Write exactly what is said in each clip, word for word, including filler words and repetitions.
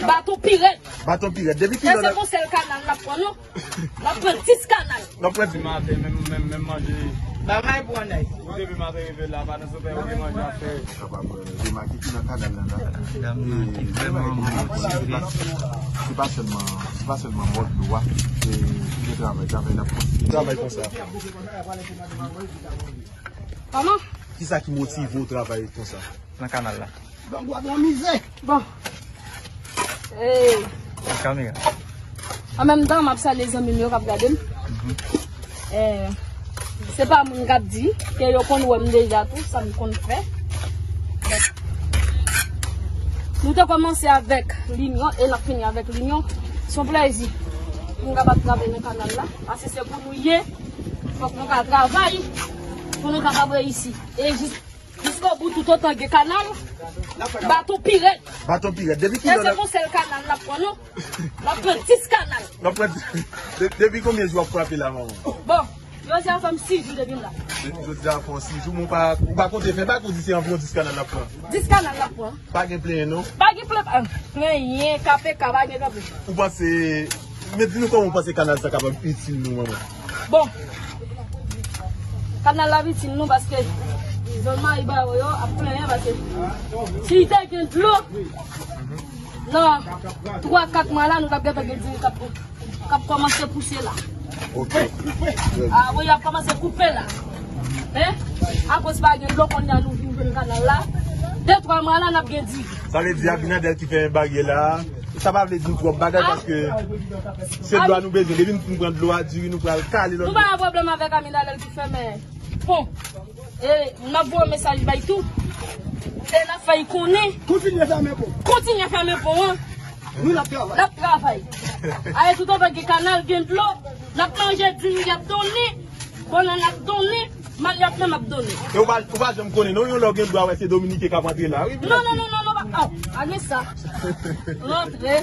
Baton pirèt. Baton pirèt. Depi kilè? E se yon sèl kanal n ap pran, non? N ap pran dis kanal. N ap pran dis. Maten, menm, menm, menm manje. Ba may pou anay. Depi maten rive la, pa nan sopè, oubyen manje ap fè. Kapab, euh, remake ki nan kanal la, la. Dam nan te vrèman motive. Se pa sèlman, se pa sèlman bò dlo a, se, se travay, travay n ap kontinye. Travay konsa. Kòman? Kisa ki motive w travay konsa? Nan kanal la. Bon, bon, bon, mizè. Bon. Eh. Kamera. An menm tan, m ap salye zanmi m yo k ap gade m. Eh, se pa moun k ap di, ke yo konn wè m deja tou, sa m konn fè. Nou te kòmanse avèk linyon e n ap fini avèk linyon. Se yon plèzi pou m kapab travay nan kanal la, paske se pou nou ye, fòk nou ka travay pou nou kapab reyisi. E jis Jiskobout, toutotan gen kanal, baton pirèt. Baton pirèt. Depi kilè? E se yon sèl kanal n ap pran, non? N ap pran dis kanal. N ap pran dis. De-, depi konbyen jou w ap frape la, manman? Bon, jodi a fè m sis jou depi m la. Jodi a fè w sis jou, men w pa, ou pa konte fen bak, ou di se anviwon dis kanal n ap pran? Dis kanal n ap pran. Pa gen plenyen, non? Pa gen plen-, ah, plenyen, K P K, pa gen kanpe. Ou panse, men di nou kòman w panse kanal sa kapab itil nou, manman? Bon, kanal la itil nou paske zòn Maribaro yo ap plenyen paske si te gen dlo nan twa, kat mwa la, nou t ap gentan gen diri k ap, k ap kòmanse pouse la. Ok. Ah, wi, y ap kòmanse koupe la. Hein? Akoz pa gen dlo kounye a nou vin jwenn kanal la. De, twa mwa la, n ap gen diri. Sa vle di Abinader ki fè baryè la. Sa pa vle di nou twòp bagay paske se dlo a nou bezwen. Depi nou fin pran dlo a, diri nou pral kale lòt. Nou pa gen pwoblèm avèk Abinader ki fèmen pon. E n ap voye mesaj bay tou. E n ap fè y konnen. Kontinye fèmen pon. Kontinye fèmen pon an. Nou n ap travay. N ap travay. Aye, toutotan gen kanal, gen dlo, n ap manje diri y ap donnen, bannann ap donnen, mannyòk menm ap donnen. E ou pa, ou pa janm konnen, non, yon lè w gen dlo a wè se Dominiken k ap antre la, wi. Non, non, non, non, non, pa, oh, pa gen sa. Rantre.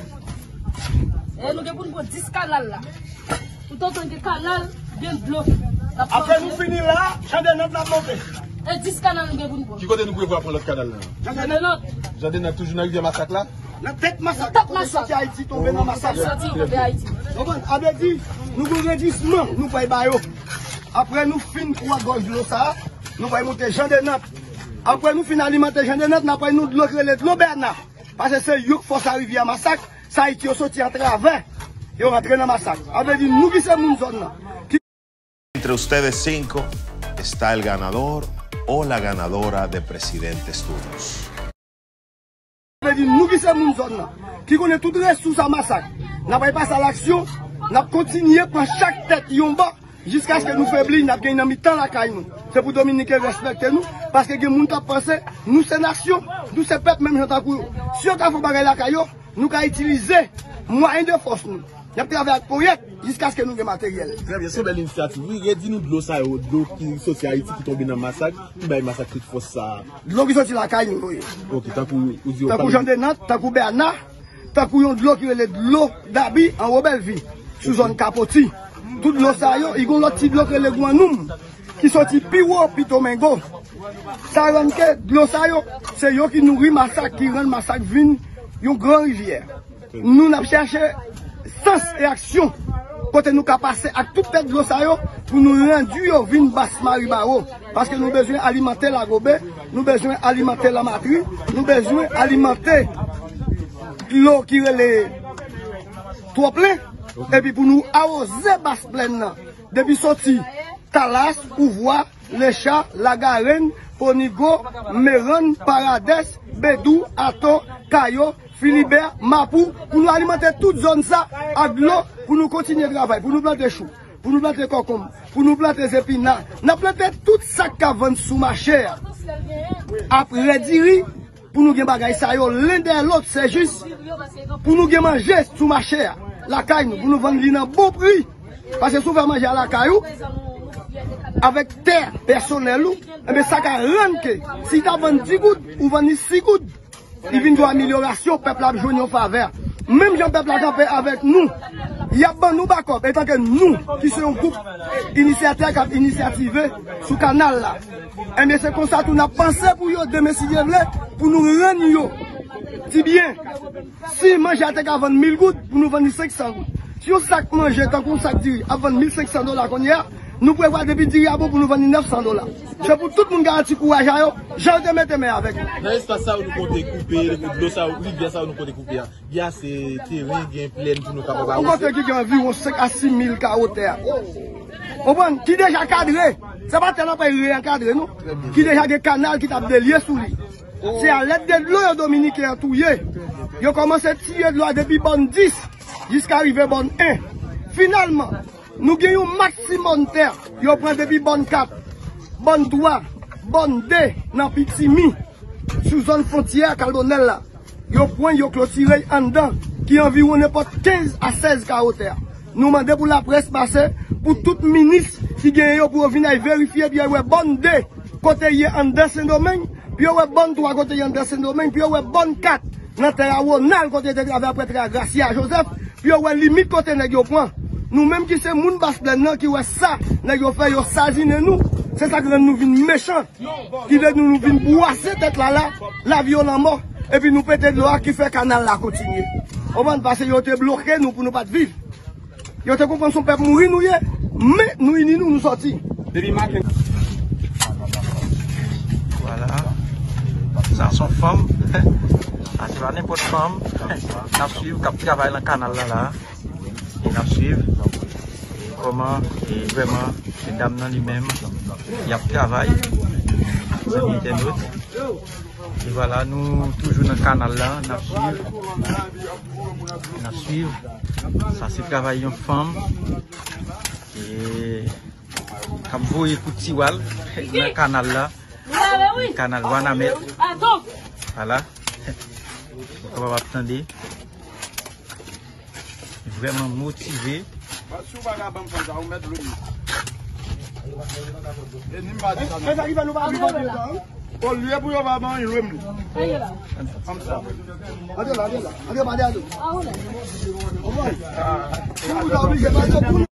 E nou gen pou n pran dis kanal la. Toutotan gen kanal, gen dlo. Apre nou fini la, Jan de Nant la monte. E dis kanal nou gen pou n pran. Ki kote nou prevwa pran lòt kanal la? Jan de Nant. Jan de Nant toujou nan Rivyè Masak la? Nan tèt Masak. Nan tèt Masak. Soti Ayiti, tonbe nan Masak. Soti, tonbe Ayiti. Konprann? A vle di, nou gen redwisman, nou pral ba yo. Apre nou fin pran gòj dlo sa a, nou pral monte Jan de Nant. Apre nou fin alimante Jan de Nant, n ap pran yon dlo ki rele dlo Bèna. Paske se yo k fòs a Rivyè Masak, sa Ayiti yo soti atravè, yo rantre nan Masak. A vle di, nou ki se moun zòn nan. Entre ustedes cinco está el ganador o la ganadora de Presidente Studios. Sa vle di, nou ki se moun zòn nan, ki konnen tout resous a Masak, n ap pase a laksyon, n ap kontinye pran chak tèt yon bò, jiskaske nou febli, n ap gen nan mitan lakay nou. Se pou Dominiken respekte nou, paske gen moun k ap panse, nou se nasyon, nou se pèp menm jan tankou yo. Si yo ta fè yon bagay lakay yo, nou ka itilize mwayen de fòs nou. N ap travay ak ponyèt jiskaske nou gen materyèl. Trè byen, se yon bèl inisyativ. Wi, redi nou dlo sa yo, dlo ki soti Ayiti, ki tonbe nan Masak, ki bay Masak tout fòs sa a. Dlo ki soti lakay nou, wi. Ok, tankou ou di yo. Tankou Jan de Nant, tankou Bèna, tankou yon dlo ki rele dlo Dabi anwo Bèlvi, sou zòn Kapoti. Tout dlo sa yo, i gon lòt ti dlo ki rele Gwannoum, ki soti pi wo, pi Tomengo. Sa rann ke dlo sa yo, se yo ki nouri Masak, ki rann Masak vin yon gran rivyè. Nou, n ap chèche sans e aksyon kote nou ka pase ak tout tèt dlo sa yo pou nou redui yo vin Bas Maribaro. Paske nou bezwen alimante Lagobe, nou bezwen alimante Lamatri, nou bezwen alimante dlo ki rele Twòplen, epi pou nou awoze Bas Plèn nan. Depi soti Talas, Ouvwa, Lecha, Lagarenn, Ponigo, Merann, Paradès, Bedou, Ato, Kayo, Filibè, Mapou, pou nou alimante tout zòn sa ak dlo, pou nou kontinye travay, pou nou plante chou, pou nou plante kòkonm, pou nou plante zepina. N ap plante tout sa k ka vann sou mache a. Apre diri, pou nou gen bagay sa yo, len dèyè lòt, se jis pou nou gen manje sou mache a, lakay nou, pou nou vann li nan bon pri. Paske si w fè manje a lakay ou, avèk tè pèsonèl ou, enben, sa ka rann ke, si w ta vann di goud, ou vann li sis goud, li vin yon amelyorasyon, pèp la ap jwenn yon favè. Menm jan pèp la kanpe avèk nou, y ap ban nou bakòp, etanke nou, ki se yon gwoup inisyatè k ap inisyative sou kanal la. Enben, se konsa tou n ap panse pou yo demen, si Dye vle, pou nou rann yo Di byen, si manje a te ka vann mil goud, pou nou vann li senk san goud. Si yon sak manje, tankou yon sak diri, ap vann mil senk san dola kounye a, nou prevwa depi diri a bon pou nou vann li nèf san dola. Se pou tout moun garanti kouraj a yo, jan yo te mete men avèk nou. Nan espas sa yo nou konte koupe, dlo sa yo, rivyè sa yo nou konte koupe a. Gen ase teren, gen plèn pou nou kapab avanse. Yon kote ki gen anviwon senk a sis mil kawo tè. Konprann? Ki deja kadre. Se pa tè n ap reankadre, non. Ki deja gen kanal ki t ap delye sou li. Se a lèd de dlo yo Dominiken an touye. Yo kòmanse tiye dlo a depi bòn dis jiska rive bòn en. Finalman, nou gen yon maksimòm tè yo pran depi bòn kat, bòn twa, bòn de nan Pitimi, sou zòn fwontyè Kalbonèl la. Yo pran, yo klotire anndan, ki anviwon nenpòt kenz a sèz kawo tè. Nou mande pou laprès pase, pou tout minis ki genyen yo, pou yo vin al verifye, pou yo wè bòn de kote ye anndan Sendomeng, pou yo wè bòn twa kote ye anndan Sendomeng, pou yo wè bòn kat nan tè a Wonal kote yo te travay apre tè a Gracia Joseph, pou yo wè limit kote nèg yo pran. Nou menm ki se moun Bas Plèn nan, ki wè sa nèg yo fè, yo sazinen nou, se sa k rann nou vin mechan. Ki vle di nou, nou vin bwase tèt la la, lavi yo lanmò, epi nou pete dlo a ki fè kanal la kontinye. Konprann? Paske yo te bloke nou pou nou pa t viv. Yo te konprann se yon pèp mouri nou ye, men nou ini nou, nou sòti. Depi maten. Vwala. Sa se yon fanm. Sa se pa nenpòt fanm. N ap swiv k ap travay nan kanal la la. E n ap swiv kòman, e vrèman, medam nan li menm, y ap travay. Zanmi entènot. E vwala, nou toujou nan kanal la, n ap swiv. N ap swiv. Sa se travay yon fanm. E k ap voye kout tiwal nan kanal la. Kanal Wanament. Vwala. Ou kapab ap tande. Vrèman motive. Si w pa ka ban m fanm sa, ou mèt lwe m li. E ni m pa di sa non. Olye pou yo pa ban m, lwe m li. Fanm sa. Antre la, antre la. Antre, pa de ado. Si ou ta oblije, pa de pou